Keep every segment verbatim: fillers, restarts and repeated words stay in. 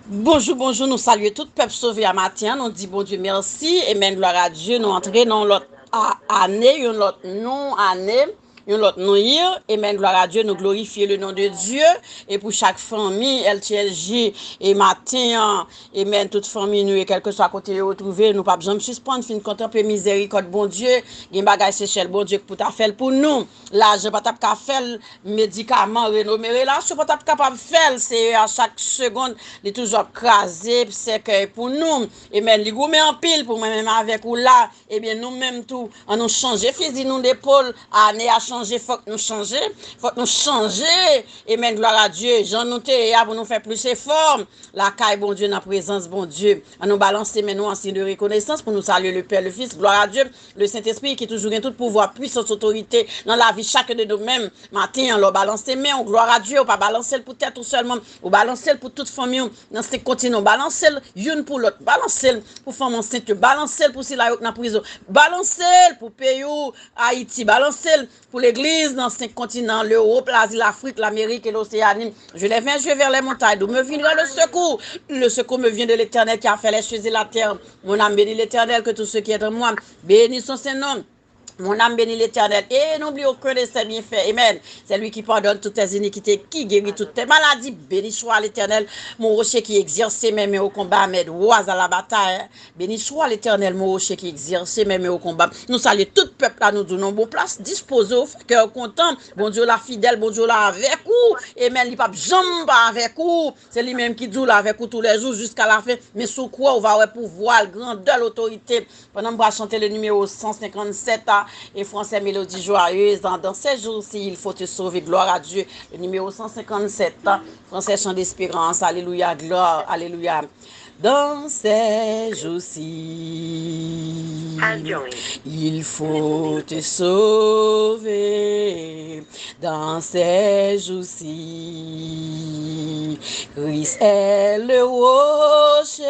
Bonjou, bonjou, nou salye tout pèp sove a maten an, nou di Bondye mèsi, amen, glwa a Dye, nou antre nan yon lòt a- ane, yon lòt nou ane, yon lòt nou year, amen, glwa a Dye, nou glorifye le non de Dye, e pou chak fanmi L T L J, e maten an, amen, tout fanmi nou, e kèlkeswa kote yo twouve, nou p ap janm sispann fin kontanple mizèrikòd Bondye, gen bagay Sechèl Bondye k pou ta fè l pou nou, lajan pa t ap ka fè l, medikaman, renome, relasyon pa t ap kapab fè l, Seyè a chak segonn, li toujou ap kraze sèkèy pou nou. Amen. Li goumen anpil pou mwen menm avèk ou la. Ebyen, nou menm tou, an nou chanje fizi nou depol. Ane a chanje, fòk nou chanje. Fòk nou chanje. Amen. Glwa a Dye. Jan nou te ye a pou nou fè plis efò. Lakay Bondye, nan prezans Bondye. An nou balanse men nou an siy de rekonesans pou nou salye le Pè, le Fis, glwa a Dye, le Sentespri ki toujou gen tout pouvwa, pwisans, otorite nan lavi chak de nou menm. Maten an, lè w balanse men w, glwa a Dye, ou pa balanse l pou tèt ou sèlman, ou balanse l pou tout fanmi w, nan senk kontinan, ou balanse l youn pou lòt, balanse l pou fanm ansent yo, balanse l pou sila yo k nan prizon, balanse l pou peyi w, Ayiti, balanse l pou legliz nan senk kontinan, Lewòp, Lazi, Lafrik, Lamerik e Loseyani. Je lève mes yeux vers les montagnes, d'où me viendra le secours. Le secours me vient de l'Éternel qui a fait les cieux et la terre. Mon âme bénit l'Éternel, que tout ce qui est en moi bénisse son saint nom. Mon âme bénit l'Éternel et n'oublie aucun de ses bienfaits. Amen. C'est lui qui pardonne toutes tes iniquités, qui guérit toutes tes maladies. Béni soit l'Éternel, mon rocher qui exerce mes mains au combat, mes doigts à la bataille. Béni soit l'Éternel, mon rocher qui exerce mes mains au combat. Nou salye tout pèp la, nou di w nan bon plas, dispoze w, fè kè w kontan. Bondye w la fidèl, Bondye w la avèk ou. Amen. Li p ap janm pa avèk ou. Se li menm ki di w la avèk ou toulèjou jiska lafen. Men si w kwè, w va wè pouvwa l, grandè l, otorite l. Pandan m pral chante le numéro cent cinquante-sept, a, e fransè, mélodie joyeuse, dans, dans ces jours-ci, il faut te sauver, gloire à Dieu. Le numéro cent cinquante-sept, a, fransè, chant d'espérance, alelouya, glwa, alelouya. Dans ces jours-ci, il faut te sauver. Dans ces jours-ci, Christ est le rocher,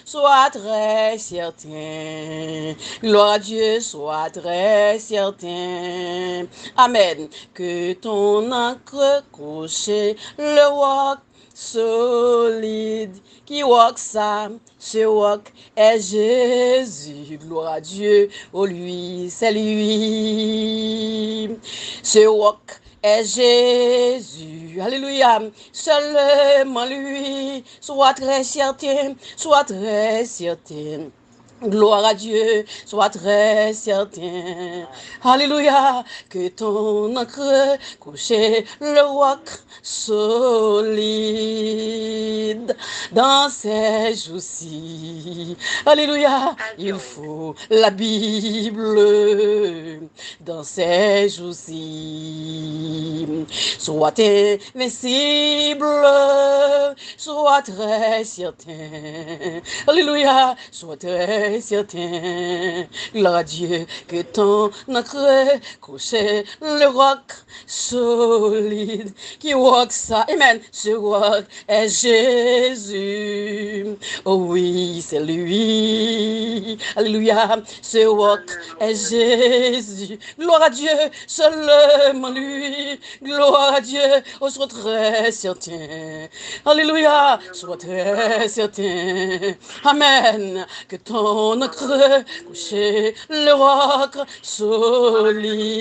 sois très certain. Gloire à Dieu, sois très certain. Amen. Que ton ancre crochée, le roc solide. Ki wòk sa? Ce roc est Jésus. Gloire à Dieu. Oh, lui, c'est lui. Ce roc est Jésus. Alléluia. Seulement lui. Sois très certain. Sois très certain. Gloire à Dieu, sois très certain. Alléluia, que ton ancre crochée, le roc solide dans ces jours-ci. Alléluia, il faut la Bible dans ces jours-ci. Sois invincible, sois très certain. Alléluia, sois très certain. Gloire à Dieu, que ton ancre crochée, le roc solide. Ki wòk sa? Amen. Ce roc est Jésus. Oh oui, c'est lui. Alléluia. Ce roc est Jésus. Gloire à Dieu, seulement lui. Gloire à Dieu, oh, sois très certain. Alléluia, sois très certain. Amen. Que ton ancre crochée, le roc solide.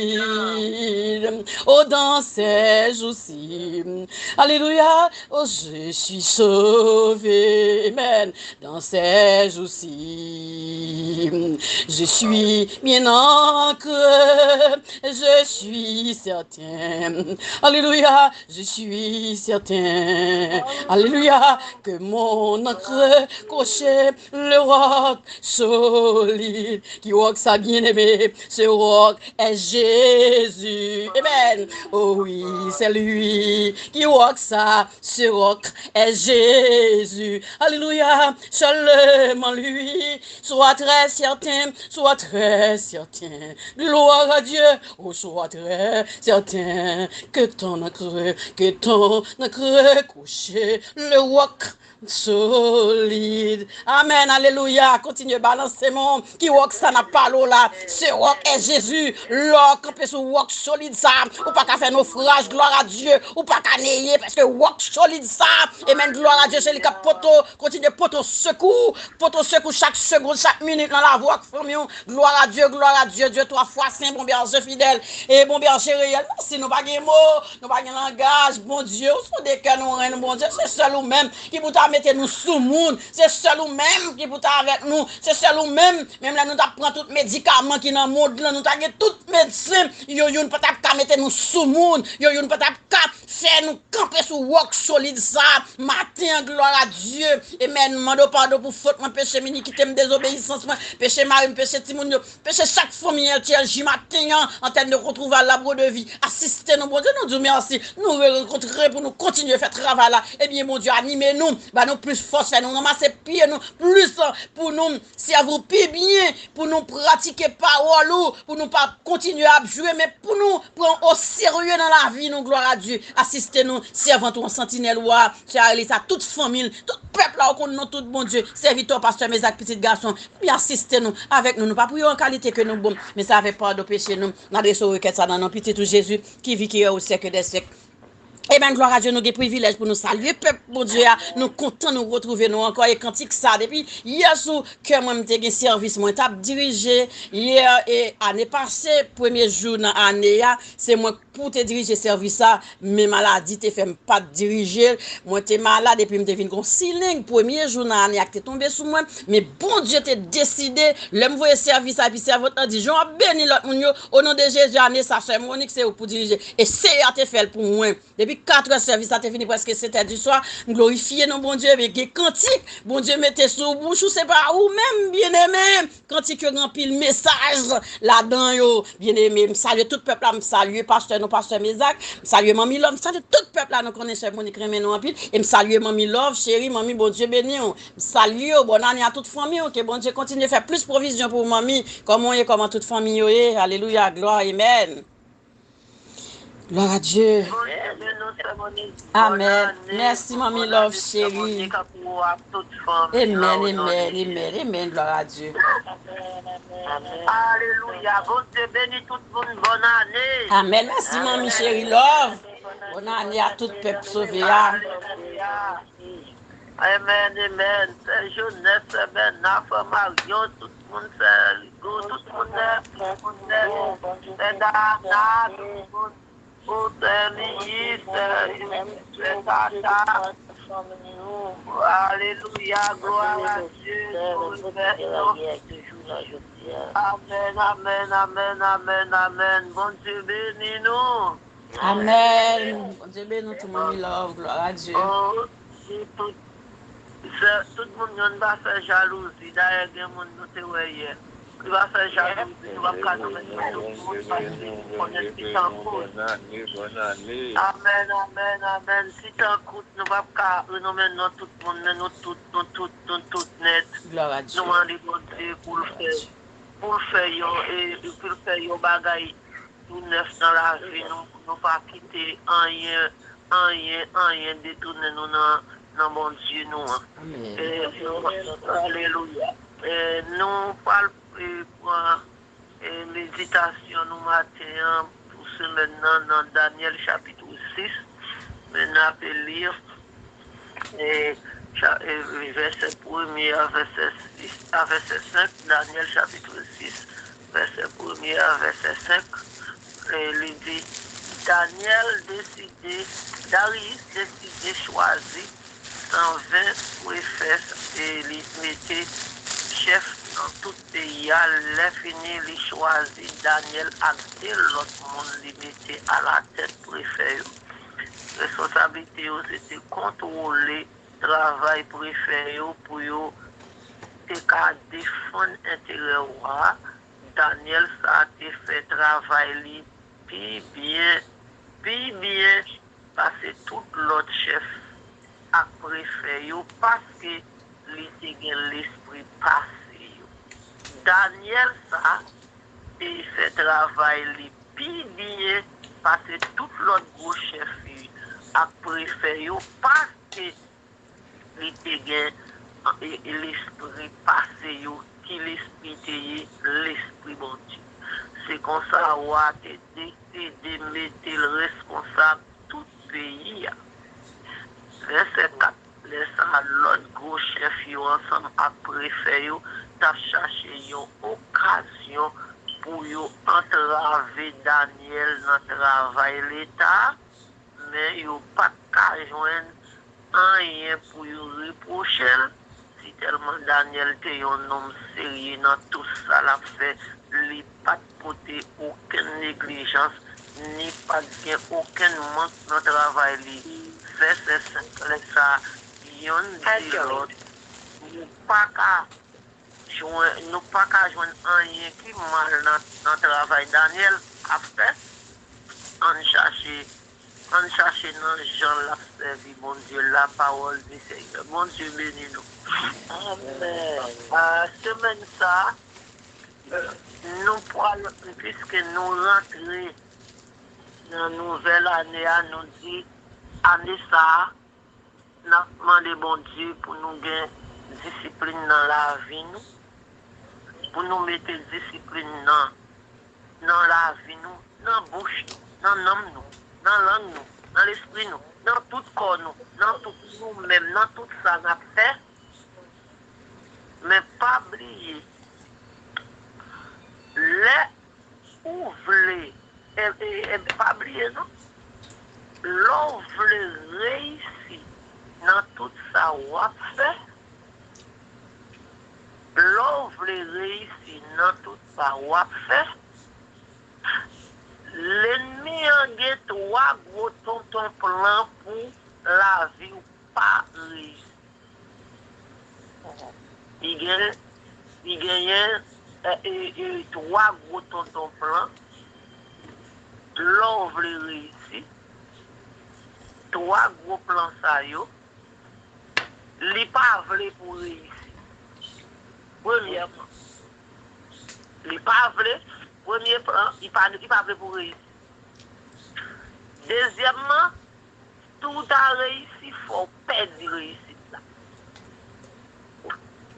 Oh, dans ces jours-ci. Alléluia, oh, je suis sauvé. Amen. Dans ces jours-ci, je suis bien ancré, je suis certain. Alléluia, je suis certain. Alléluia, que mon ancre crochée, le roc solide. Ki wòk sa, bien-aimé? Ce roc est Jésus. Amen. Oh oui, c'est lui. Ki wòk sa? Ce roc est Jésus. Alléluia. Seulement lui. Sois très certain. Sois très certain. Gloire à Dieu. Oh, sois très certain que ton ancre, que ton ancre crochée le roc solide. Amèn, alelouya. Kontinye balanse men w. Ki wòk sa n ap pale w la? Ce roc est Jésus. Lè w kanpe sou wòk solid sa, ou pa ka fè nofraj, glwa a Dye. Ou pa ka neye, paske wòk solid sa, amèn, glwa a Dye, se li k ap pote w, kontinye pote w sekou, pote w sekou chak segonn, chak minit nan lavi w ak fanmi w. Glwa a Dye, glwa a Dye, Dye twa fwa sen, bon bèje fidèl e bon bèje reyèl. Mèsi, nou pa gen mo, nou pa gen langaj. Bondye, ou sonde kè nou, ren nou, Bondye, se sèl ou menm ki pou ta mete nou sou moun. Se sèl ou menm ki pou ta avèk nou. Se sèl ou menm, menm lè nou t ap pran tout medikaman ki nan mond lan, nou ta gen tout medsen, yo youn pa t ap ka mete nou sou moun. Yo youn pa t ap ka fè nou kanpe sou wòk solid sa. Maten an, glwa a Dye. Amèn. Mande w padon pou fòt mwen, peche m, inikite m, dezobeyisans mwen, peche mari m, peche timoun yo, peche chak fanmi L T L J maten an, antèn de retrouvailles, Labwo de vi. Asiste nou, Bondye, nou di w mèsi. Nou rerankontre pou nou kontinye fè travay la. Ebyen, Bondye, anime nou, ba nou plis fòs, fè nou ranmase pye nou plis pou nou sèvi w pi byen, pou nou pratike pawòl ou, pou nou pa kontinye ap jwe, men pou nou pran o serye nan lavi nou, glwa a Dye. Asiste nou, sèvant ou an, santinèl ou a, Charles a, tout fanmi l, tout pèp la, ou konn non tout, Bondye. Sèvitè w, pastè Mezak, pitit gason, ebyen asiste nou, avèk nou. Nou pa priye w an kalite ke nou bon, men se avèk padon peche nou. N adrese w rekèt sa nan non pitit ou Jezi, ki vi, ki rèy o syèk dè syèk. Amèn, glwa a Dye, nou gen privilèj pou nou salye pèp Bondye a. Nou kontan nou retwouve nou ankò. E kantik sa, depi yè sou kè mwen, m te gen sèvis mwen t ap dirije. Yè, e ane pase, premye jou nan ane a, se mwen pou te dirije sèvis sa, men maladi te fè m pa t dirije l. Mwen te malad epi m te vin gon siling. Premye jou nan ane a k te tonbe sou mwen, men Bondye te deside, lè m voye sèvis la, epi sèvant lan di, "Jan w ap beni lòt moun yo, o non de Jezi, ane sa, sè Monik, se ou k pou dirije." E Seyè a te fè l pou mwen. Depi katrè, sèvis la te fini, prèske setè di swa, m glorifye non Bondye, men gen kantik Bondye mete sou bouch ou, se pa ou menm, byeneme. Kantik yo gen anpil mesaj ladan yo, byeneme. M salye tout pèp la, m salye pastè nou, pastè Mezak, m salye Manmi Love, m salye tout pèp la, nou konnen sè Monik renmen nou anpil, e m salye Manmi Love, cheri, Manmi, Bondye beni w. M salye w, bòn ane a tout fanmi w, ke Bondye kontinye fè plis pwovizyon pou w, Manmi, kòman w ye, kòman tout fanmi yo ye, alelouya, glwa, amèn. Glwa a Dye. Bondye beni w, sè Monik. Amèn. Bòn ane. Mèsi, Manmi Love, cheri. Bòn ane, sè Monik, pou w ak tout fanmi w, o non de Jezi. Amèn, amèn, amèn, amèn. Glwa a Dye. Alelouya. Bondye beni tout moun. Bòn ane. Amèn. Mèsi, Manmi cheri Love. Bòn ane a tout pèp sove a. Alelouya. Amèn, amèn. Sè Jonès, sè Bèna, frè Maryon, tout moun, sè Rigo, tout moun, sè, tout moun, sè, sè Dana, tout moun, o sè Liyis, sè, sè Tata. Alelouya, glwa a Dye, glorifye non. Amèn, amèn, amèn, amèn, amèn. Bondye beni nou. Amèn. Bondye beni w tou, Manmi Love. Glwa a Dye. Oh, si tout, fè, tout moun youn pa fè jalouzi. Dayè, gen moun nou te wè yè. Li pa fè jalouzi. Nou p ap ka nonmen tout moun paske nou konnen ti tankout. Amèn, amèn, amèn. Ti tankout, nou p ap ka renonmen non tout moun, men nou tout, nou tout, nou tout nèt. Glwa a Dye. Nou mande Bondye pou l fè, pou l fè yon, e, pou l fè yon bagay tou nèf nan lavi nou, pou nou pa kite anyen, anyen, anyen detounen nou nan, nan Bondye nou an. Amèn. E, nou, alelouya. E, nou pral, e, pran, e, meditasyon nou maten an pou semèn nan, nan Danyèl chapit sis, men n ape li e, cha-, e, vèsè premye a vèsè sis, a vèsè senk, Danyèl chapit sis, vèsè premye a vèsè senk, e, li di, Danyèl deside, Dariyis deside chwazi san ven prefè e li mete chèf nan tout peyi a. Lè fini, li chwazi Danyèl ak de lòt moun li mete alatèt prefè yo. Responsablite yo se te kontwole travay prefè yo pou yo te ka defann enterè wa a. Danyèl sa a te fè travay li pi byen, pi byen pase tout lòt chèf ak prefè yo, paske li te gen lespri pase yo. Danyèl sa a te fè travay li pi byen pase tout lòt gwo chèf ak prefè yo, paske te gen e, e lespri pase yo, ki lespri te ye, lespri Bondye. Se konsa wa te deside mete l reskonsab tout peyi a. Vèsè kat. Lè sa a, lòt gwo chèf yo ansanm ak prefè yo t ap chache yon okazyon pou yo antrave Danyèl nan travay Leta a, men yo pa t ka jwenn anyen pou yo repwoche l, sitèlman Danyèl te yon nonm serye nan tou sa l ap fè, li pa t pote okenn neglijans, ni pa t gen okenn mank nan travay li. Vèsè senk, lè sa a, youn di lòt, nou pa ka jwenn, nou pa ka jwenn anyen ki mal nan, nan travay Danyèl ap fè. Ann chache, ann chache nan jan l ap sèvi Bondye, la parole du Seigneur. Bondye beni nou. Amèn. A, semèn sa a, nou pral, piske nou rantre nan nouvèl ane a, nou di, ane sa a, n ap mande Bondye pou nou gen disiplin nan lavi nou, pou nou mete disiplin nan, nan lavi nou, nan bouch nou, nan nanm nou, nan lang nou, nan lespri nou, nan tout kò nou, nan tout nou menm, nan tout sa n ap fè. Men pa bliye, lè ou vle, e, e, e, pa bliye non, lè w vle reyisi nan tout sa w ap fè, lè w vle reyisi nan tout sa w ap fè, lènmi an gen twa gwo tonton plan pou lavi w pa reyisi. Li gen, li genyen e, e, e, twa gwo tonton plan. Lè w vle reyisi, twa gwo plan sa yo, li pa vle pou reyisi. Premyèman, li pa vle, premye plan, li pa, li pa vle pou reyisi. Dezyèmman, si w ta reyisi, fò w pèdi reyisit la.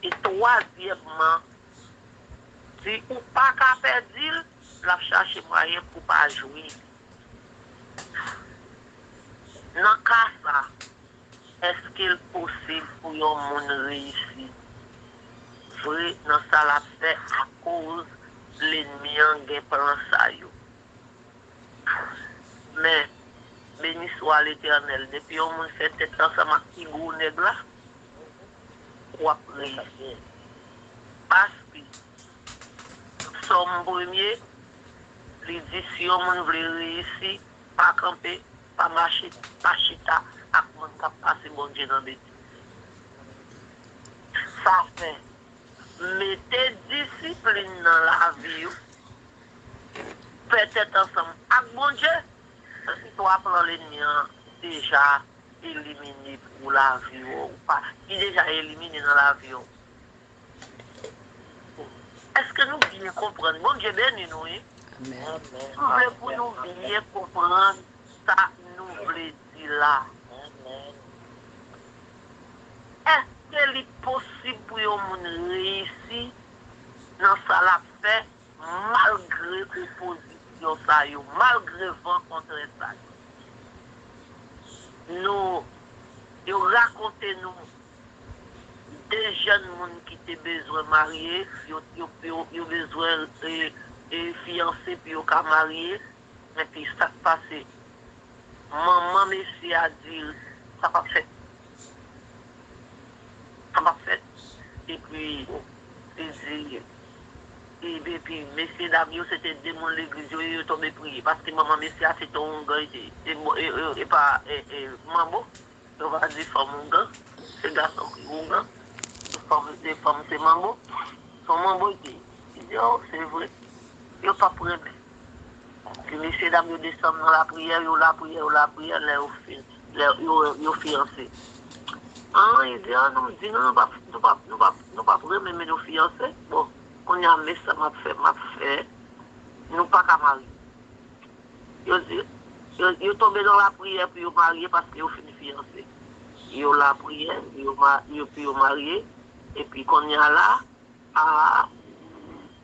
E twazyèmman, si ou pa ka pèdi l, l ap chache mwayen pou w pa jwi li. Nan ka sa, èske l posib pou yon moun reyisi vre nan sa l ap fè akoz lènmi an gen plan sa yo? Men, beni swa Letènèl, depi yon moun fè tèt ansanm ak pi gwo nèg la, w ap reyisi. Paske, Sòm premye, li di, si yon moun vle reyisi, pa kanpe, pa mache, pa chita ak moun k ap pase Bondye nan betiz. Sa fè, mete disiplin nan lavi w, fè tèt ansanm ak Bondye, se twa plan lènmi an deja elimine pou lavi w, ou pa, li deja elimine nan lavi w. Èske nou byen konprann? Bondye beni nou, wi. Amèn. M vle pou nou byen konprann sa nou vle di la. Èske li posib pou yon moun reyisi nan sa l ap fè malgre opozisyon sa yo, malgre van kontrè sa yo? Nou, yo rakonte nou de jèn moun ki te bezwen marye, yo, yo, yo, yo bezwen e, e, fiyanse pou yo ka marye. Epi sa k pase? Manman mesye a di l, sa p ap fèt. Sa p ap fèt. Epi, li di, e, epi, mesye dam yo, se te de moun legliz yo ye, yo tonbe priye. Paske manman mesye a, se te yon oungan, li te, e, e, e, e pa, e, e, manbo. Yo pa di fanm oungan, se gason ki oungan. Se fanm, se fanm, se manbo. Se yon manbo li te ye. Li di, o, se vre. Yo p ap renmen. Epi mesye dam yo desann nan lapriyè, yo lapriyè, yo lapriyè, lè yo fin, lè yo, yo fiyanse. An, li di, an, nou di, non, nou p ap, nou p ap, nou p ap, nou p ap renmen, men nou fiyanse. Bon, kounye a, men sa m ap fè, m ap fè, nou pa ka marye. Yo di, yo, yo tonbe nan lapriyè pou yo marye paske yo fin fiyanse. yo lapriyè, yo, ma, yo, yo marye, epi kounye a la, a,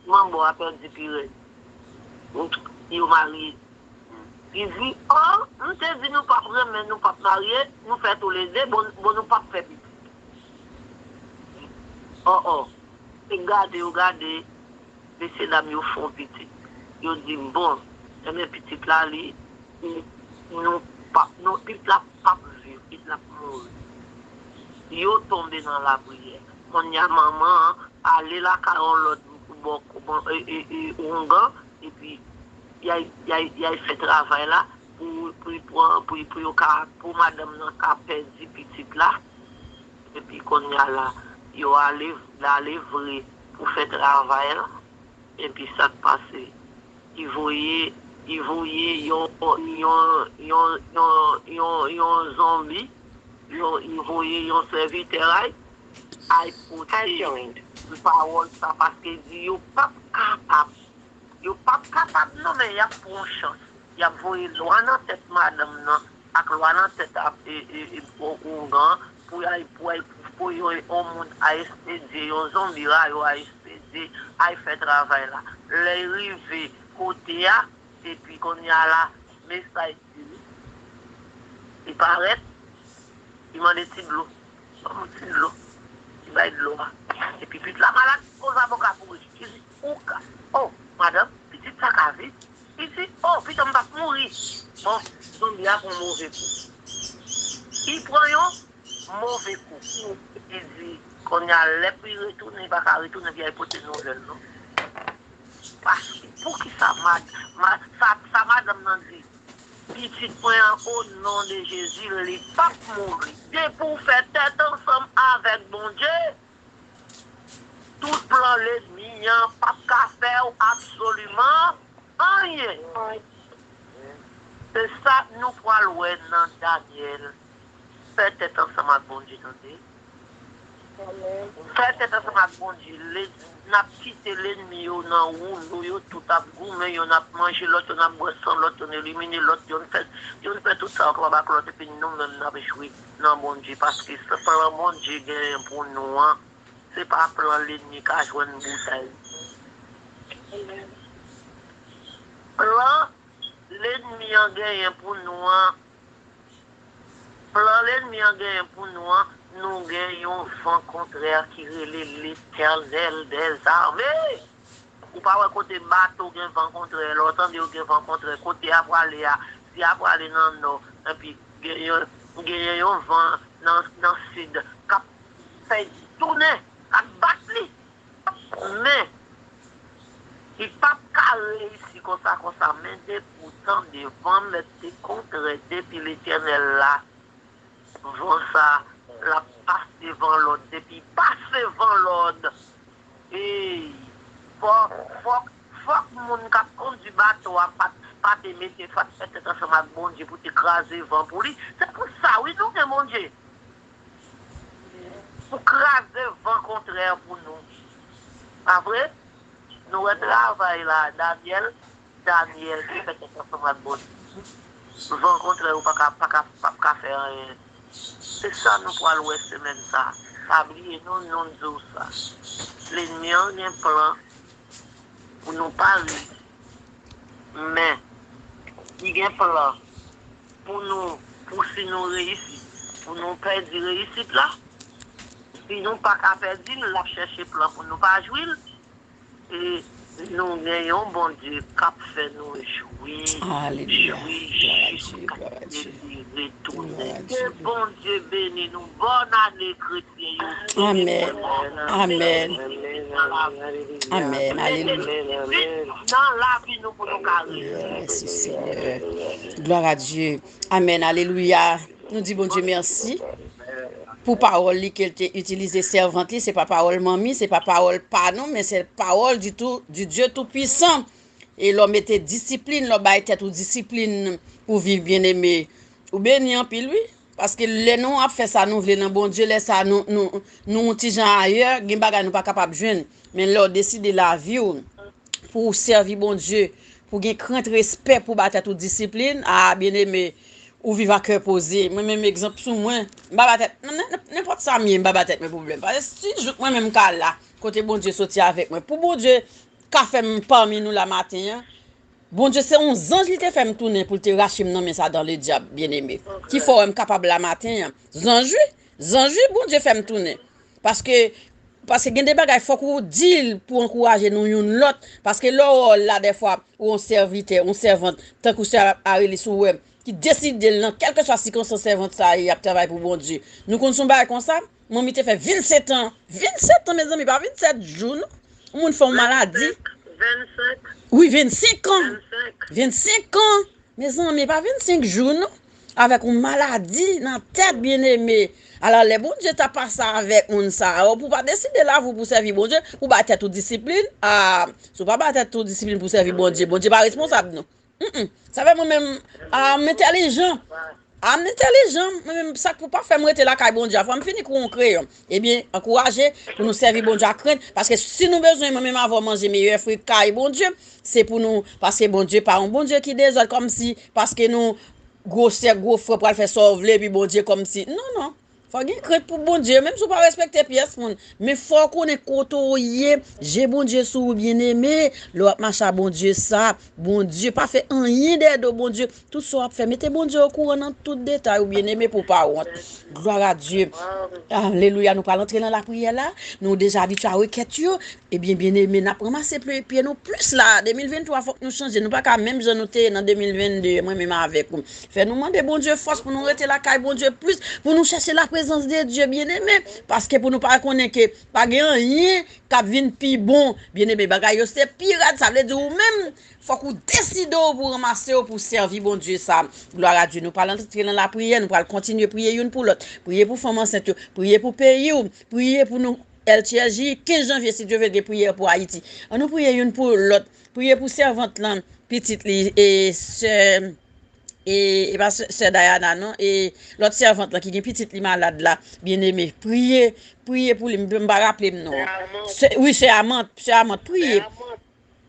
manbo a pèdi pi rèd. Yo marye. Li di, o, nou te di nou p ap renmen, nou p ap marye, nou fè toulede, bon, bon nou p ap fè pitit. O, o. E gade, yo gade, mesye dam yo fè yon pitit. Yo di, bon, enben pitit la, li, nou, nou p ap, nou, pitit la p ap viv, pitit la ap mouri. Yo tonbe nan lapriyè. Kounye a manman an ale lakay yon lòt bò, bò, e, e, e, oungan, epi y al, y al, y al fè travay la pou, pou, pou, pou, pou yo ka, pou madanm nan ka pèdi pitit la. Epi kounye a la, yo ale, l ale vre pou fè travay la. Epi sa k pase? Li voye, li voye yon, yon, yon, yon, yon, yon zonbi, yon, li voye yon sèvitè a l, al pote pawòl sa, paske li di yo p ap kapab. Yo p ap kapab non, men y ap pran yon chans. Y ap voye lwa nan tèt madanm nan ak lwa nan tèt ap, e, e, e, o-, oungan an pou y al, pou y al, pou yon, yon moun a espedye, yon zonbi rayo a espedye, al fè travay la. Lè l rive kote a, epi kounye a la, mesaj li, li parèt, li mande ti dlo. Ban m ti dlo. Li bay dlo a. Epi pitit la malad, koz avoka pou li. Li di, ou ka, o, madanm, pitit sa ka viv. Li di, o, pitit m p ap mouri. Bon, zonbi a pran move kou. Li pran yon move kou. Li di, kounye a, lè pou li retounen, li pa ka retounen, pou y al pote nouvèl, non. Paske, poukisa mad-, ma-, sa, sa madanm nan di? Pitit mwen an, o non de Jezi, li p ap mouri. Depi w fè tèt ansanm avèk Bondye, tout plan lènmi an p ap ka fè w absoliman anyen. Se sa nou pral wè nan Danyèl. Fè tèt ansanm ak Bondye, tande. Fè tèt ansanm ak Bondye. N ap kite lènmi yo nan woulo, yo tout ap goumen, yonn ap manje lòt, yonn ap bwè san lòt, yonn elimine lòt, yonn fè, yonn fè tout sa yo kapab ak lòt, epi nou menm n ap jwi nan Bondye, paske se plan Bondye genyen pou nou an, se pa plan lènmi ka jwenn boutèy. Plan lènmi an genyen pou nou an, Plan lènmi an genyen pou nou an, nou gen yon van kontrè ki rele Letènèl dèzame. Ou pa wè kote bato gen van kontrè, lè w tande yo gen van kontrè, kote y ap prale a, si y ap prale nan nò, epi gen yon, genyen yon van nan, nan sid k ap fè tounen, k ap bat li. Men, li p ap ka reyisi konsa, konsa, men depi w tande van mèt te kontrè, depi Letènèl la, van sa, l ap pase van lòd, depi pase van lòd, ey, fòk, fòk, fòk moun k ap kondui bato a pa t, pa te mete, pa t fè tèt ansanm ak Bondye pou te kraze van pou li. Se pou sa, wi, nou gen Bondye. Pou kraze van kontrè pou nou. Pa vre? Nou wè travay la, Danyèl, Danyèl te fè tèt ansanm ak Bondye. Van kontrè yo pa ka, pa ka, p ap ka fè anyen. Se sa nou pral wè semèn sa. Pa bliye non, non di w sa. Lènmi an gen plan pou nou pa reyisi. Men, li gen plan pou nou, pou si nou reyisi, pou nou pèdi reyisit la. Si nou pa ka pèdi l, l ap chèche plan pou nou pa jwi l. E nou gen yon Bondye k ap fè nou jwi, jwi jiskaske li retounen. Ke Bondye beni nou. Bòn ane, kretyen yo. Amèn. Amèn. Amèn. Alelouya. Nan lavi nou pou nou ka reyisi. Mèsi, Senyè. Glwa a Dye. Amèn. Alelouya. Nou di Bondye mèsi pou pawòl li ke l te itilize sèvant li. Se pa pawòl manmi, se pa pawòl pa nou, men se pawòl di tou, di Dye Toupisan. E lè w mete disiplin, lè w bay tèt ou disiplin pou viv, byeneme, ou beni anpil, wi. Paske lè nou ap fè sa nou vle nan Bondye, lè sa nou, nou, nou yon ti jan ayè, gen bagay nou pa kapab jwenn. Men lè w deside lavi w pou w sèvi Bondye, pou w gen krent, respè, pou w ba tèt ou disiplin, a, byeneme, ou viv a kè poze. Mwen menm, egzanp sou mwen, m pa ba tèt, nan, nan, nenpòt sa m ye, m pa ba tèt mwen pwoblèm. Paske si jouk mwen menm m ka la, kote Bondye soti avèk mwen, pou Bondye ka fè m pami nou la maten an, Bondye se yon zanj li te fè m tounen pou l te rache m nan men Satan Ledyab, byeneme. Ki fè w wè m kapab la maten an. Zanj wi, zanj wi, Bondye fè m tounen. Paske, paske gen de bagay fòk ou di l pou ankouraje nou youn lòt. Paske lè w wè w la dèfwa, ou yon sèvitè, yon sèvant, tankou sè Arelis ou wè, ki deside l nan kèlkeswa sikonstans sèvant sa ye, y ap travay pou Bondye. Nou konn se yon bagay konsa, manmi te fè vennsentan, vennsentan, mezanmi, pa vennsèt jou, non. Yon moun fè yon maladi. Vennsenk. Wi, vennsenk an. Vennsenk. Vennsenk an. Mezanmi, pa vennsenk jou, non. Avèk yon maladi nan tèt, byeneme. Alò, lè Bondye ta pase avèk moun sa a, pou w pa deside lavi w pou sèvi Bondye, pou w bay tèt ou disiplin, a, si w pa bay tèt ou disiplin pou sèvi Bondye, Bondye pa responsab, non. Mm, mm. Sa fè mwen menm, a, m entèlijan. A, m entèlijan, mwen menm, sa k pou pa fè m rete lakay Bondye a, fò m fini kou yon kreyon. Ebyen, ankouraje pou nou sèvi Bondye ak krent, paske si nou bezwen, mwen menm avè w manje meyè fwi kay Bondye, se pou nou, paske Bondye pa yon Bondye ki dezòd, kòmsi, paske nou, gwo sè, gwo frè pral fè sa w vle, epi Bondye kòmsi, non, non. Fò gen krent pou Bondye, menm si w pa respekte pyès moun. Men fò w konnen kote w ye, je Bondye sou ou, byeneme. Lè w ap mache a Bondye sa, Bondye pa fè anyen dèyè do Bondye. Tout sa w ap fè, mete Bondye okouran nan tout detay ou, byeneme, pou w pa wont. Glwa a Dye. Alelouya, nou pral antre nan lapriyè la. Nou deja abitye a rekèt yo. Ebyen, byeneme, n ap ranmase pye, pye nou plis la. De mil venntwa, fòk nou chanje. Nou pa ka menm jan nou te ye nan de mil vennde, mwen menm avèk ou. Fè nou mande Bondye fòs pou nou rete lakay Bondye plis, pou nou chèche laprezans de Dye, byeneme. Paske pou nou pa konnen ke pa gen anyen k ap vin pi bon, byeneme, bagay yo se pi rèd, sa vle di ou menm, fòk ou deside w pou ranmase w pou sèvi Bondye sa. Glwa a Dye, nou pral antre nan lapriyè, nou pral kontinye priye youn pou lòt. Priye pou fanm ansent yo, priye pou peyi w, priye pou nou. L T S J, kenz janvye, si Dye vle, gen priyè pou Ayiti. An nou priye youn pou lòt. Priye pou sèvant lan, pitit li, e sè, e, e pa sè, sè Dayana, non, e lòt sèvant lan ki gen pitit li malad la, byeneme. Priye, priye pou li, m, m pa raple m non. Sè Amant. Sè, wi, sè Amant, sè Amant, priye. Sè Amant.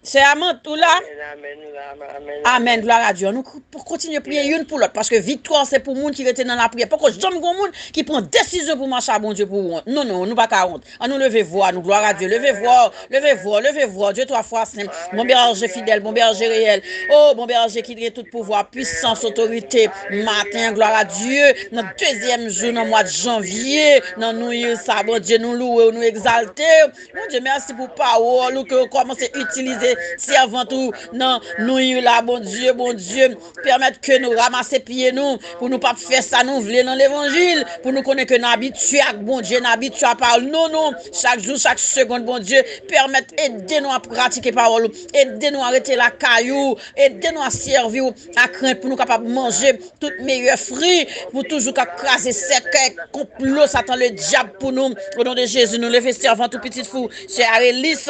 Sè Amant, ou la? Amèn, amèn, amèn, amèn. Amèn, glwa a Dye. Nou k-, pou kontinye priye youn pou lòt, paske viktwa se pou moun ki rete nan lapriyè. Poko janm gon moun ki pran desizyon pou mache a Bondye pou wont. Non, non, nou pa ka wont. An nou leve vwa nou, glwa a Dye. Leve vwa, leve vwa, leve vwa. Dye twa fwa sen. Bon bèje fidèl, bon bèje reyèl. O, bon bèje ki gen tout pouvwa, pwisans, otorite. Maten, glwa a Dye. Nan dezyèm jou nan mwa janvye, nan nou il sa, Bondye, nou louwe w, nou egzalte w. Bondye, mèsi pou pawòl ou ke w kòmanse itilize sèvant ou nan nou il la, Bondye, Bondye. Pèmèt ke nou ranmase pye nou, pou nou p ap fè sa nou vle nan levanjil, pou nou konnen ke n abitye ak Bondye, n abitye a pawòl. Non, non, chak jou, chak segonn, Bondye, pèmèt ede nou a pratike pawòl ou, ede nou a rete lakay ou, ede nou a sèvi w ak krent pou nou kapab manje tout meyè fwi, pou toujou ka kraze sèkèy, konplo Satan Ledyab pou nou. O non de Jezi, nou leve sèvant ou pitit fi w, sè Arelis,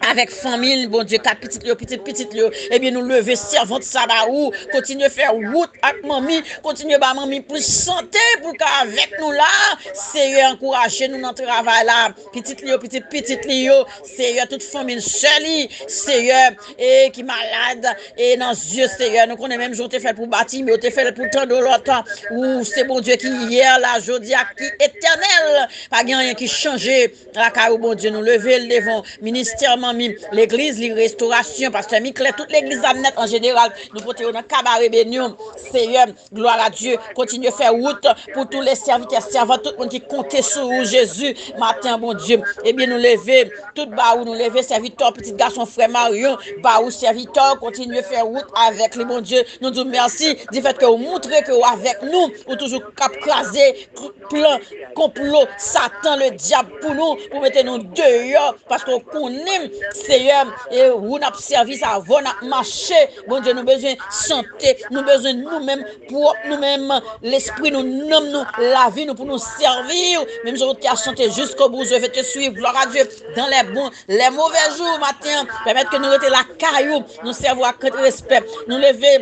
avèk fanmi l, Bondye, kat pitit li yo, pitit pitit li yo. Ebyen, nou leve sèvant sa ba ou. Kontinye fè wout ak manmi. Kontinye ba manmi plis sante pou l ka avèk nou la. Seyè, ankouraje nou nan travay la. Pitit li yo, pitit pitit li yo. Seyè, tout fanmi l, sè li. Seyè, e ki malad, e nan zye, Seyè. Nou konnen menm jan w te fè l pou Batime, w te fè l pou tan de lòt. Ou se Bondye ki yè, la, jodi a, ki etènèl. Pa gen anyen ki chanje. Lakay ou, Bondye, nou leve l devan w. Ministè manmi, legliz li, restorasyon, pastè Miklè, tout legliz la nèt an jeneral, nou pote yo nan kabarè beni w. Seyè, glwa a Dye, kontinye fè wout pou tou le sèvitè, sèvant, tout moun ki konte sou ou, Jezi, maten an, Bondye. Ebyen, nou leve tout ba ou, nou leve sèvitè, pitit gason frè Maryon, ba ou sèvitè, kontinye fè wout avèk li, Bondye. Nou di w mèsi, di fèt ke ou montre ke ou avèk nou, ou toujou k ap kraze plan, konplo Satan Ledyab pou nou, pou mete nou deyò, paske w konnen, Seyè, e ou n ap sèvi, se avè w n ap mache. Bondye, nou bezwen sante, nou bezwen nou menm pwòp, nou menm, lespri nou, nanm nou, lavi nou, pou nou sèvi w. Menm jan w te a chante, jusqu'au bout, je vais te suivre, gloire à Dieu, dans les bons, les mauvais jours, maten an, pèmèt ke nou rete lakay ou, nou sèvi w ak krent, respè, nou leve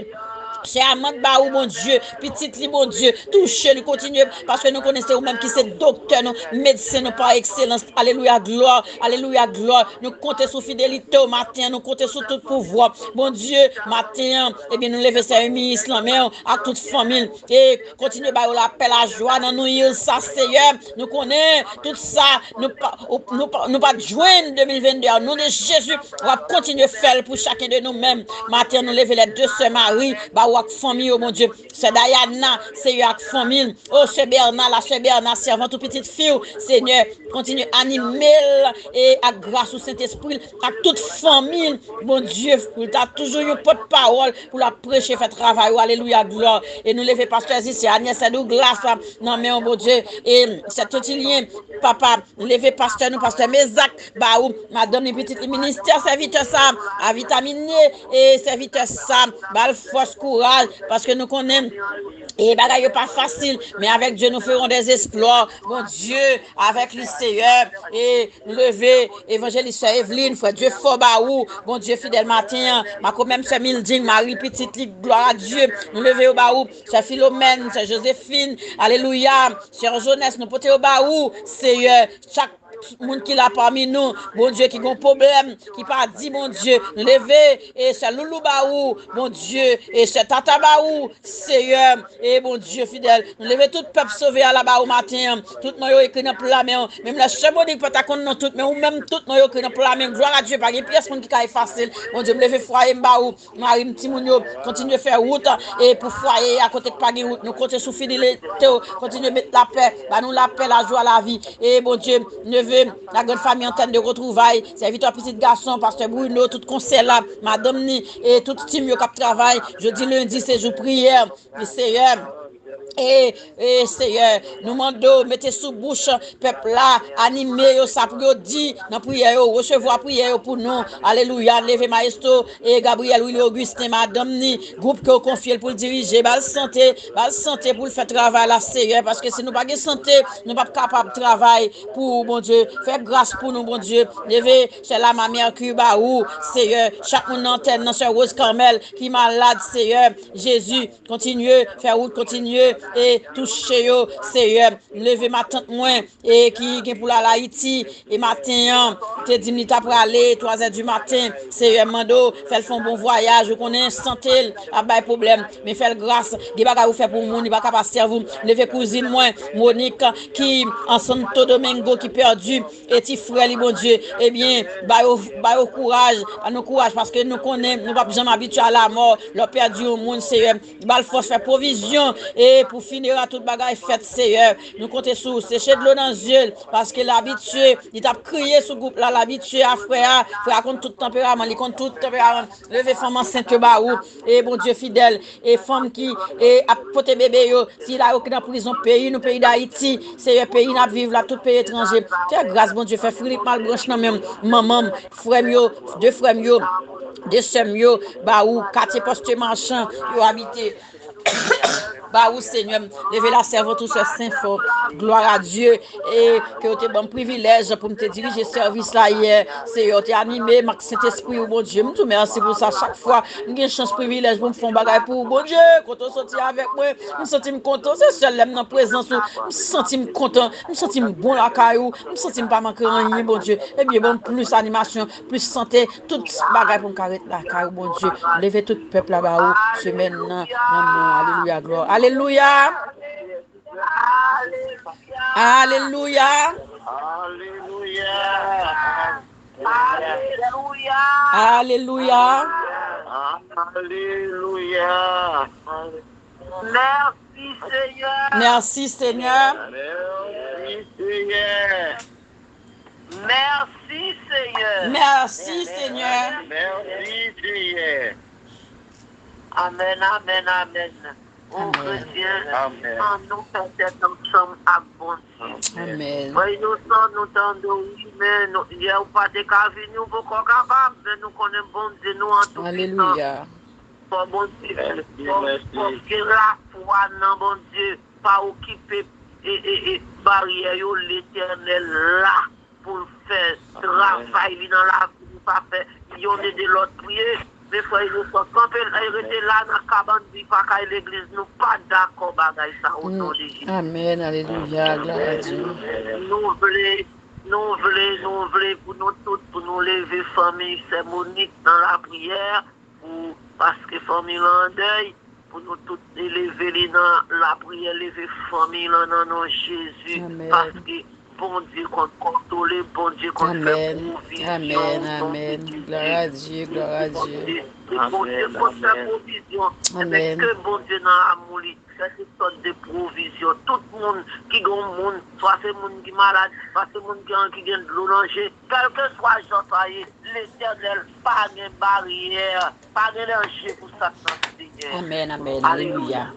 Chè Amant ba ou, Bondye, pitit li, Bondye, touche li, kontinye, paske nou konnen se ou menm ki se doktè nou, medsen nou pa ekselans. Alelouya, glwa, alelouya, glwa. Nou konte sou fidelite w maten an, nou konte sou tout pouvwa. Bondye, maten an, ebyen, nou leve sè Eunice lan men w ak tout fanmi l. E kontinye ba yo lapè, lajwa nan New Year sa, Seyè. Nou konnen tout sa, nou pa, nou pa, nou pa t jwenn de mil venn de a. O non de Jezi, w ap kontinye fè l pou chaken de nou menm. Maten an, nou leve lè de sè Mari, ba ou ak fanmi yo, Bondye. Sè Dayana, Seyè, ak fanmi l. O, sè Bèna, la sè Bèna, sèvant ou, pitit fi w, Senyè, kontinye anime l e ak gras ou, Sentespri l, ak tout fanmi l, Bondye, pou l ta toujou yon pòtpawòl, pou l ap preche, fè travay ou, alelouya, glwa. E nou leve pastè Zisè, Agnès Douglas, nan men w, Bondye, e sè Totilyen, papa, leve pastè nou, pastè Mezak, ba ou, madanm li, pitit li, ministè sèvitè sa, avitamine, e sèvitè sa, ba l fòs, kouraj, paske nou konnen, e bagay yo pa fasil, men avèk Dye, nou ferons des exploits. Bondye, avèk li, Seyè, e nou leve, evanjelis sè Evelyn, frè Dye fò ba ou, Bondye fidèl maten an, Mako menm sè Milding, mari pitit li, glwa a Dye, nou leve yo ba ou, sè Filomèn, sè Josephine, alelouya, sè Jonès, nou pote yo ba ou, Seyè, chak moun ki la pami nou, Bondye ki gon pwoblèm, ki pa di Bondye, nou leve, e sè Loulou ba ou, Bondye, e sè Tata ba ou, Seyè, e Bondye fidèl, nou leve tout pèp sove a la ba ou maten an, tout non yo ekri nan pla men w, menm lè sè Monik pa ta konn non tout, men ou menm tout non yo ekri nan pla men w, glwa a Dye, pa gen pyès moun ki ka efase l, Bondye, m leve fwaye m ba ou, mari m, timoun yo, kontinye fè wout, e pou fwaye a kote k pa gen wout, nou konte sou fidelite w, kontinye met lapè, ba nou lapè, lajwa, lavi, e Bondye, neve, la grande famille Antenne de Retrouvailles, sèvitè pitit gason, pastè Bruno, tout konsèy la, madanm ni, e tout tim yo k ap travay, jodi lendi se jou priyè, e Seyè, e, e Seyè, nou mande w mete sou bouch pèp la, anime yo sa pou yo di nan priyè yo, resevwa priyè yo pou nou, alelouya, leve maestro, e Gabriel Willy Augustin, madanm ni, gwoup ke w konfye l pou l dirije, ba l sante, ba l sante pou l fè travay la, Seyè, paske si nou pa gen sante, nou p ap kapab travay pou ou, Bondye, fè gras pou nou, Bondye, leve sè Lama Mercure ba ou, Seyè, chak moun nan antèn nan, sè Rose Carmel ki malad, Seyè, Jezi, kontinye, fè wout, kontinye, e touche yo, Seyè, leve matant mwen, e ki gen pou l al Ayiti, e maten an, te di m li ta prale, twazè di maten, Seyè, m mande w, fè l fè yon bon vwayaj, ou konnen sante l ap bay pwoblèm, men fè l gras, gen bagay ou fè pou moun, li pa ka pa sèvi w, leve kouzin mwen, Monique, ki an Santo Domingo, ki pèdi, e ti frè li, Bondye, ebyen, ba yo, ba yo kouraj, ba nou kouraj, paske nou konnen, nou p ap janm abitye a lamò, lè w pèdi yon moun, Seyè, ba l fòs, fè pwovizyon, e pou finera tout bagay fèt, Seyè, nou konte sou ou, seche dlo nan zye l, paske l abitye, li t ap kriye sou gwoup la, l abitye a frè a, frè a konn tout tanperaman, li konn tout tanperaman, leve fanm ansent yo ba ou, e Bondye fidèl, e fanm ki, e ap pote bebe yo, sila yo ki nan prizon, peyi nou, peyi Dayiti, Seyè, peyi n ap viv la, tout peyi etranje, fè gras, Bondye, fè Philippe Malbranche nan men m, manman m, frè m yo, de frè m yo, de sè m yo, ba ou, katye Poste Marchand, yo abite. Ba ou, Senyè, m leve la sèvant ou sè Senfò, glwa a Dye, e ke w te ban m privilèj pou m te dirije sèvis la yè, Seyè, w te anime m ak Sentespri ou, Bondye. M di w mèsi pou sa. Chak fwa m gen chans, privilèj pou m fè yon bagay pou ou, Bondye, kote w soti avèk mwen, m santi m kontan. Se sèl lè m nan prezans ou, m santi m kontan, m santi m bon lakay ou, m santi m pa manke anyen, Bondye. Ebyen, ban m plis animasyon, plis sante, tout bagay pou m ka ret lakay ou, Bondye. Leve tout pèp la ba ou, semèn nan, nan non, alelouya, glwa. Alelouya! Alelouya! Alelouya! Alelouya! Alelouya! Alelouya! Mèsi, Senyè! Mèsi, Senyè! Mèsi, Senyè! Mèsi, Senyè! Mèsi, Senyè! Mèsi, Senyè! Amèn, amèn, amèn. O Bondye, ann nou fè tèt ansanm ak Bondye. Amèn. Frè Inosan, nou tande w, wi, men nou, yè ou pa te ka vini, ou poko kapab, men nou konnen Bondye nou an tou pisan. Alelouya. Fò Bondye, fò, fò gen lafwa nan Bondye, pa okipe e, e, e baryè yo, Letènèl la pou l fè travay li nan lavi nou, pa fè yonn ede lòt priye. Men frè Inosan, kanpe l, rete la nan kabann li, pa kay legliz, nou pa dakò bagay sa, o non de Jezi. Amèn, alelouya, glwa a Dye. Nou vle, nou vle, nou vle pou nou tout, pou nou leve fanmi sè Monik nan lapriyè, pou, paske fanmi lan an dèy, pou nou tout leve li nan lapriyè, leve fanmi lan nan non Jezi, paske Bondye konn kontwole, Bondye konn fè pwovizyon, amèn, amèn. Glwa a Dye, glwa a Dye. Bondye konn fè pwovizyon. Ebyen, ke Bondye nan amou li fè tout sòt de pwovizyon. Tout moun ki gen yon moun, swa se moun ki malad, swa se moun ki, ki gen dlo nan je, kèlkeswa jan sa ye, Letènèl pa gen baryè, pa gen danje pou sa k nan Senyè. Amèn, amèn, alelouya.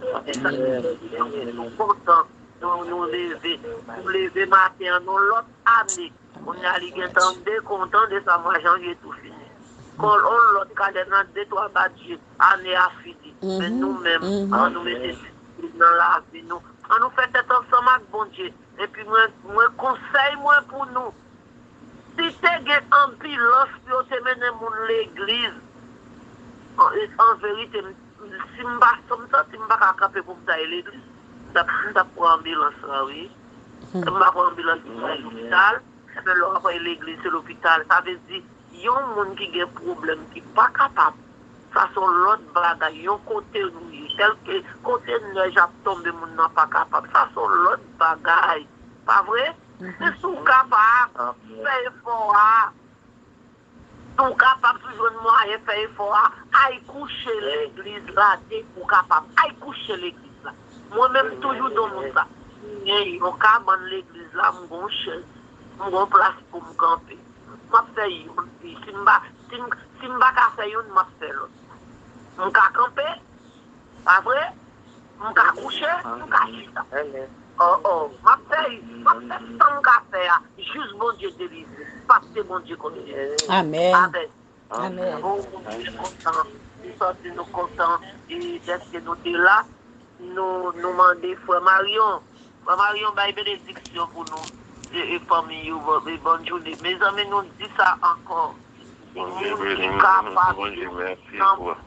Nou kontan, nou, nou leve, nou leve maten an, nou lòt ane. Kounye a li gentan de kontan de sa mwa janvye tou fini. Kon yon lòt kadè nan de twa bat je, ane a fini. Men nou menm, an nou mete disiplin nan lavi nou. An nou fè tèt ansanm ak Bondye. Epi mwen, mwen konsèy mwen pou nou. Si te gen anbilans pou yo te mennen moun legliz, an, an verite, m, si m pa, si m santi m pa ka kanpe pou m ta al legliz, m t ap, m t ap pran anbilans la, wi. M pa pran anbilans pou m al lopital, men lè w ap al legliz, se lopital. Sa vle di, yon moun ki gen pwoblèm, ki pa kapab, sa se yon lòt bagay, yon kote nou ye. Tèlke kote nèj ap tonbe, moun nan pa kapab. Sa se yon lòt bagay. Pa vre? Si w kapab, fè efò a. Si w kapab, si w jwenn mwayen fè efò a, al kouche legliz la depi w kapab. Al kouche legliz la. Mwen menm, m toujou di yon moun sa. M gen yon kabann legliz la, m gen yon chèz, m gen yon plas pou m kanpe. M ap fè youn, si m pa, si m, si m pa ka fè youn, m ap fè lòt. M ka kanpe, pa vre? M ka kouche, m ka chita. Oh, oh, m ap fè, m ap fè sa m ka fè a, jis Bondye delivre, paske Bondye konn delivre. Amèn. Amèn. Amèn. Oh, Bondye kontan, li santi nou kontan, e dèske nou te la, nou, nou mande frè Marion, frè Marion bay benediksyon pou nou, e, e fanmi yo, bon, e bòn jounen. Mezanmi, nou di sa ankò. Bondye beni nou, nou di Bondye mèsi pou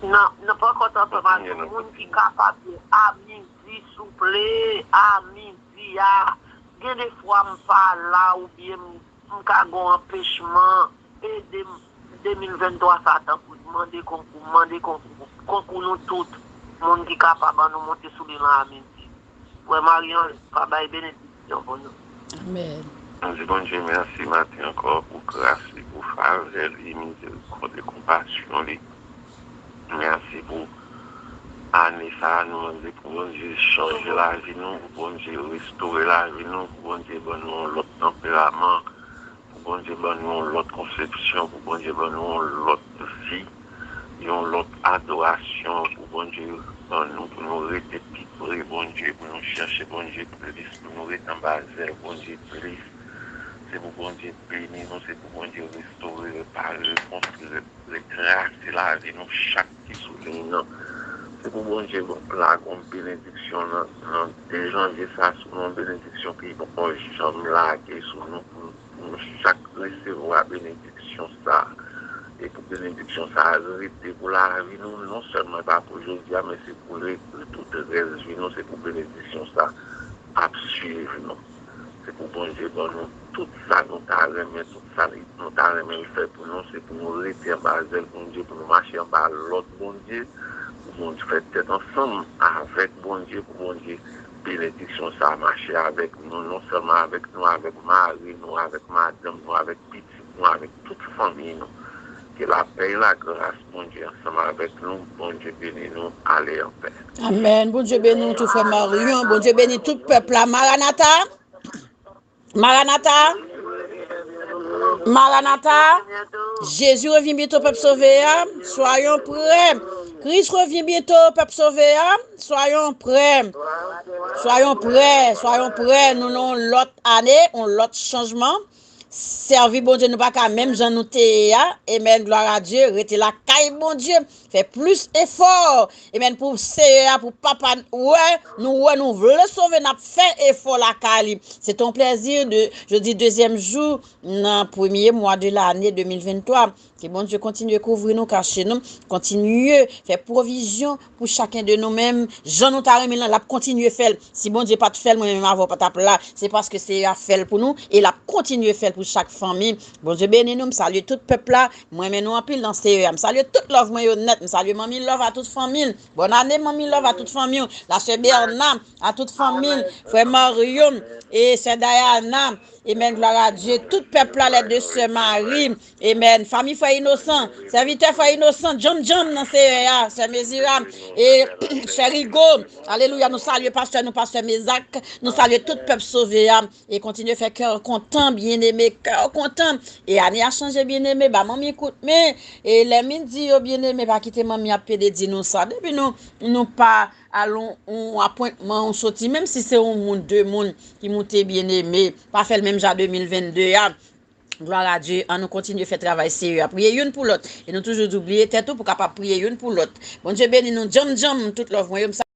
Nan, nan, pa kont ansanm ak nou, moun ki kapab yo, a midi, souple, a midi a. Gen de fwa m pa la oubyen m, m ka gen yon anpechman, ede m, de mil venntwa sa tankou, mande konkou, mande konkou, konkou nou tout. Moun ki kapab, an nou monte sou li lan a midi. Frè Marion pa bay benediksyon pou nou. Amèn. Nou di Bondye mèsi maten ankò pou gras li, pou favè li, mizerikòd e konpasyon li. Mèsi pou ane sa a, nou mande pou Bondye chanje lavi nou, pou Bondye restore lavi nou, pou Bondye ban nou yon lòt tanperaman, pou Bondye ban nou yon lòt konsepsyon, pou Bondye ban nou yon lòt vi, yon lòt adorasyon, pou Bondye ban nou, pou nou rete pi pre Bondye, pou nou chèche Bondye plis, pou nou rete anba zèl Bondye plis. Se pou Bondye beni nou, se pou Bondye restore, repare, rekonstwi, retrase lavi nou chak ki sou liy nan. Se pou Bondye lage yon benediksyon nan, nan de janvye sa sou nou, yon benediksyon ki poko janm lage sou nou, pou, pou nou chak resevwa benediksyon sa. E pou benediksyon sa rete pou lavi nou, non sèlman pa pou jodi a, men se pou le, tout rès vi nou, se pou benediksyon sa ap swiv nou. Se pou Bondye ban nou tout sa nou ta renmen, tout sa nou ta renmen l fè pou nou. Se pou nou rete anba zèl Bondye, pou nou mache anba lòd Bondye, pou Bondye fè tèt ansanm avèk Bondye, pou Bondye benediksyon sa mache avèk nou, non sèlman avèk nou, avèk mari nou, avèk madanm nou, avèk pitit nou, avèk tout fanmi nou. Ke lapè e lagras Bondye ansanm avèk nou. Bondye beni nou. Ale anpè. Amèn. Bondye beni nou tou, frè Marion. Bondye beni tout pèp la. Maranata. Maranata. Maranata. Jezi revyen byento, pèp sove a. Soyons prêts. Kris revyen byento, pèp sove a. Soyons prêts. Soyons prêts. Soyons prêts. Nou nan yon lòt ane, yon lòt chanjman. sèvi Bondye, nou pa ka menm jan nou te ye a. Amen, gloire à Dieu. Rete lakay Bondye. Fè plis efò. Amen, pou Seyè a, pou Papa, wè, nou wè, nou vle sove, n ap fè efò lakay li. Se ton plèzi de jodi dezyèm jou nan premye mwa de lane de mil venntwa. Ke Bondye kontinye kouvri nou, kache nou, kontinye fè pwovizyon pou chaken de nou menm. Jan nou ta renmen l, l ap kontinye fè l. Si Bondye pa t fè l, mwen menm avè w pa t ap la. Se paske Seyè a fè l pou nou e l ap kontinye fè l pou chak fanmi. Bondye beni nou, m salye tout pèp la. Mwen renmen nou anpil nan Seyè a. M salye tout love mwen yo nèt. M salye Manmi Love a tout fanmi l. Bòn ane, Manmi Love a tout fanmi w. La sè Bèna a tout fanmi l. Frè Mario e sè Dayana. Amen, gloire à Dieu. Tout pèp la, lè de sè Mari. Amen. Fanmi frè Inosan, sèvitè frè Inosan, djanm djanm nan Seyè a, sè Mezira, e sè Rigo. Alelouya, nou salye pastè nou, pastè Mezak. Nou salye tout pèp sove a. E kontinye fè kè kontan, byeneme, kè kontan. E ane a chanje, byeneme, ba manmi kout men. E lè m di yo, byeneme, pa kite manmi ap pede di nou sa. Depi nou, nou pa al on, on apwentman, on soti, menm si se on moun, de moun ki moute, byeneme, pa fè l menm jan de mil vennde a. Gloire à Dieu, ann nou kontinye fè travay Seyè a. Priye youn pou lòt. E nou toujou di, bliye tèt ou pou kapab priye youn pou lòt. Bondye beni nou, djanm djanm, tout love mwen yo, m